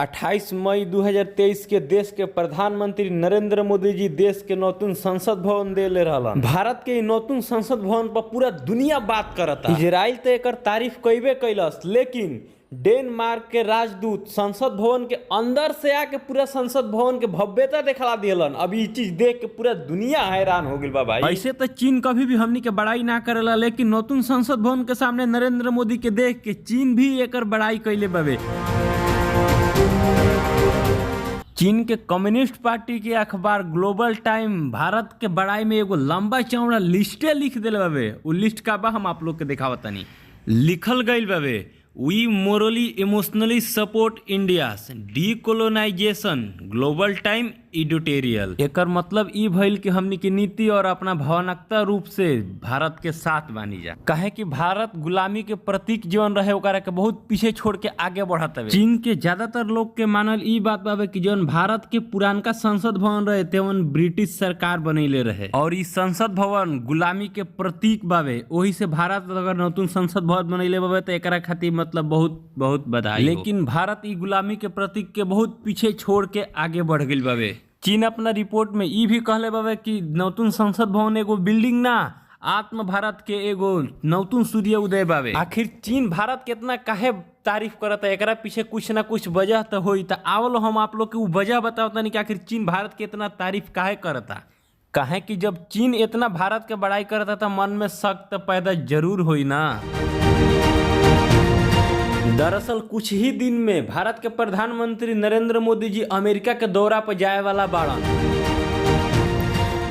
28 मई 2023 के देश के प्रधानमंत्री नरेंद्र मोदी जी देश के नौतुन संसद भवन देले रहलन। भारत के इ नौतुन संसद भवन पर पूरा दुनिया बात करता। इजराइल तो एकर तारीफ कइबे कैलस, लेकिन डेनमार्क के राजदूत संसद भवन के अंदर से आके पूरा संसद भवन के भव्यता देखला दिहलन। अब इ चीज देख के पूरा दुनिया हैरान हो गइल बा भाई। ऐसे तो चीन कभी भी हमनी के बड़ाई ना करेला, लेकिन नौतुन संसद भवन के सामने नरेंद्र मोदी के देख के चीन भी एकर बड़ाई कैले बावे। चीन के कम्युनिस्ट पार्टी के अखबार ग्लोबल टाइम भारत के बड़ाई में एगो लंबा चौड़ा लिस्टे लिख देले बावे। उ लिस्ट का बा हम आप लोग के दिखावतनी। लिखल गइल बावे, we morally emotionally support India's decolonization, Global Time editorial. एकर मतलब ई भइल कि हमनी के नीति और अपना भावनात्मक रूप से भारत के साथ बानी जा, काहे कि भारत गुलामी के प्रतीक जीवन रहे ओकरा के बहुत पीछे छोड़ के आगे बढ़त हवे। चीन के ज्यादातर लोग के मानल ई बात बावे कि जौन भारत के पुरानका संसद भवन रहे तेवन ब्रिटिश सरकार बनैले रहे और ई संसद भवन गुलामी के प्रतीक बावे। ओही से भारत अगर नौतुन संसद भवन बनैले बावे तो एकरा खातिर मतलब बहुत बहुत बधाई। लेकिन भारत ई गुलामी के प्रतीक के बहुत पीछे छोड़ के आगे बढ़ गइल बावे। चीन अपना रिपोर्ट में ई भी कहले बावे कि नौतुन संसद भवन एगो बिल्डिंग ना, आत्म भारत के एगो नौतुन सूर्य उदय बावे। आखिर चीन भारत के इतना काहे तारीफ करता है? एकरा पीछे कुछ ना कुछ वजह तो होई। त आवलो हम आप लोग के उ वजह बतावतनी कि आखिर चीन भारत के इतना तारीफ काहे करता। काहे कि जब चीन इतना भारत के बड़ाई करता त मन में शक त पैदा जरूर होई ना। दरअसल कुछ ही दिन में भारत के प्रधानमंत्री नरेंद्र मोदी जी अमेरिका के दौरा पर जाए वाला बाड़न।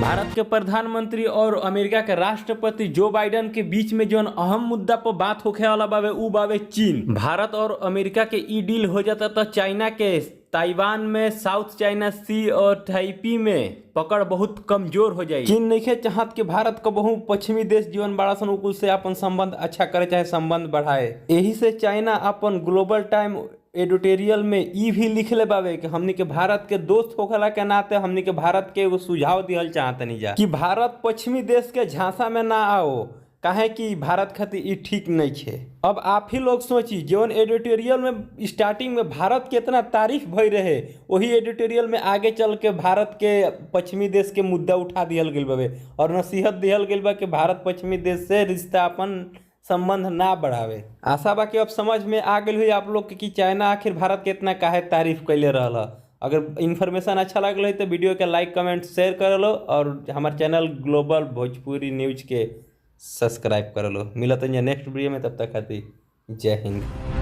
भारत के प्रधानमंत्री और अमेरिका के राष्ट्रपति जो बाइडन के बीच में जौन अहम मुद्दा पर बात होखे वाला बावे उ बावे चीन। भारत और अमेरिका के ई डील हो जाता तो चाइना के ताइवान में, साउथ चाइना सी और ताइपी में पकड़ बहुत कमजोर हो जाई। चीन नइखे चाहत कि भारत को बहु पश्चिमी देश जीवन बड़ा सन उकुल से अपन संबंध अच्छा करे चाहे संबंध बढ़ाए। यही से चाइना अपन ग्लोबल टाइम एडिटोरियल में ई भी लिखले बावे कि हमनी के भारत के दोस्त होखला के नाते हमनी के भारत के एगो सुझाव दिहल चाहतनी जा कि भारत पश्चिमी देश के झांसा में ना आओ, काहे कि भारत खातिर ई ठीक नहीं छे। अब आप ही लोग सोची, जौन एडिटोरियल में स्टार्टिंग में भारत के इतना तारीफ भई रहे, वही एडिटोरियल में आगे चल के भारत के पश्चिमी देश के मुद्दा उठा दिहल गइल बावे और नसीहत दिहल गइल बा कि भारत पश्चिमी देश से रिश्ता अपन संबंध ना बढ़ावे। आशा बा कि अब समझ में आ गइल हुई आप लोग के कि चाइना आखिर भारत के इतना काहे तारीफ कैले रहल। अगर इन्फॉर्मेशन अच्छा लगल है तो वीडियो के लाइक कमेंट शेयर कर लो और हमारे चैनल ग्लोबल भोजपुरी न्यूज के सब्सक्राइब कर लो। मिलत हैं नेक्स्ट वीडियो में, तब तक खातिर जय हिंद।